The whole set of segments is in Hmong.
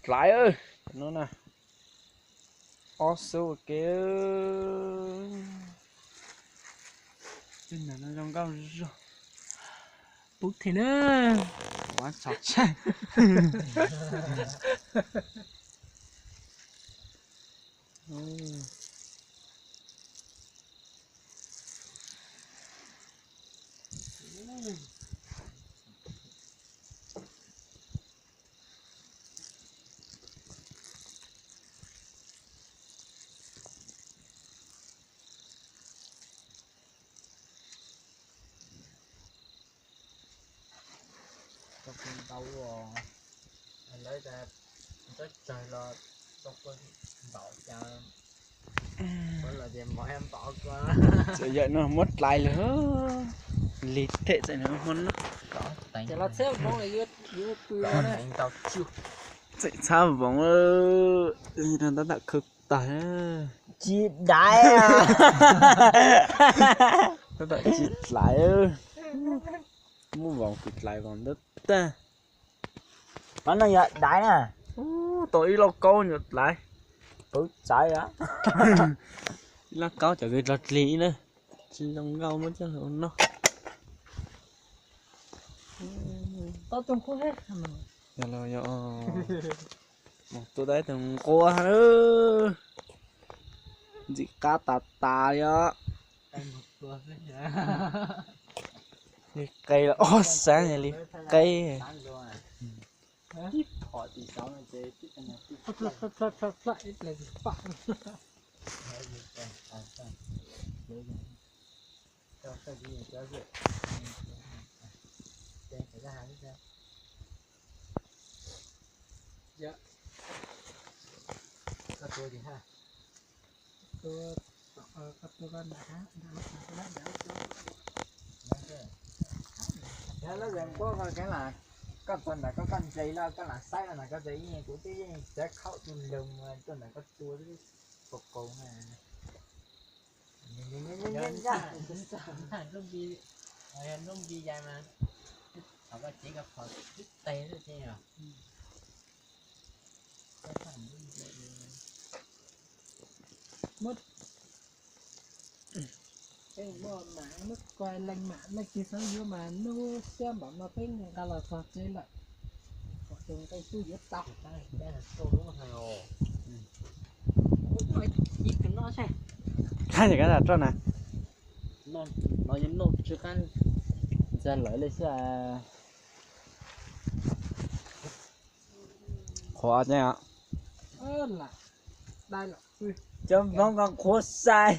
plaiv no na. Ob xub ua ke. Tej ntawm no zoo nkauj zog. Pub thiab na. Ua tso tseg. Tau kuj ntau, lawv tsob tsawg los tau kuj ntau cas. Txawm yawm no muab dlai lawm, lig them txawm no muab no. Txawm txhab voov, tab tom khawb tag. Tsis daiv. Tab tom tsis dlaiv. Muab voov kwv dlaiv voov ntawd tag. Qhov no yog daiv na. Tau ib lauj kaub nyuam dlaiv. Pub txaiv. Ib lauj kaub cov kws dlog dlig ib na. Tsis zoo nkauj muab coj los noj. Yog los yog, mus tua tau ib tug nquab na. Ntxim qab tas tas li os. Li qe los ob sab li qe. Koj txog ntawm koj, koj ntse lawm, koj lam saib no na, koj txawm yeej, kuv twb yeej txiav khaub tus loog tuaj ntawm koj tua xwb, kaus kaus na. Nplooj npi ya mas, thaum koj cev koj qhov twb teg xwb ces yog. Peb muaj mam muab koj leej mam leej twg xav yuav mas hnub xiab npaum no peb nqa los txog tsev lawm. Kom tus nqe tub yuav tau. Qab ntawm koj roj na. Ntxa lawv li xwb. Qhuav ne. Cov Hmoob ko qhuav sai.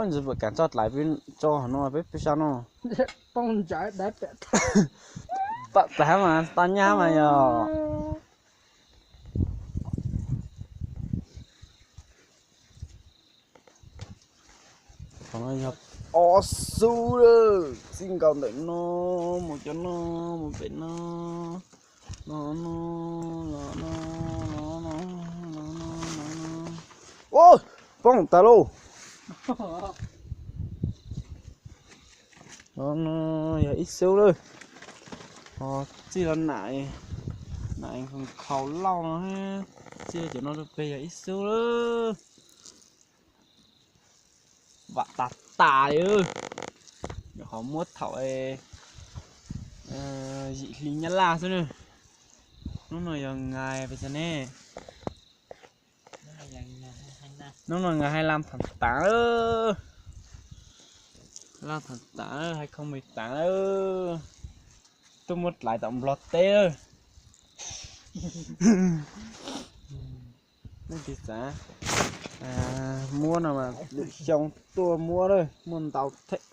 Ntsis pam kas tso dlaiv peb tso hov no peb peb sab no. Poob ntsa daiv pam. Pam tas mas tau nyab mas yog. Qhov no yog ob xub lawm, txij nkaus ntawm no mus cov no mus pem no, no no, los no, los no, los no, los no. Ua, poob tas lauj. Los no yog ib xub lawm. Ho txij los nam, nam khaus lauj no, txij cov no rau pem yog ib xub lawm. Vam tas tas li. Nyuam qhuav muab thaum yim hli Nyab Laj xwb na. Hnub no yog nais pes tsawg ne? Hnub no nais hais las tham tas, las tham tas, hais khoo me tas lawm. Tuaj muab dlaiv tom Nplog teb lawm. Nej tiv xav muab no mas lwm xyoo tuaj muab lawm, muaj ntau thiab.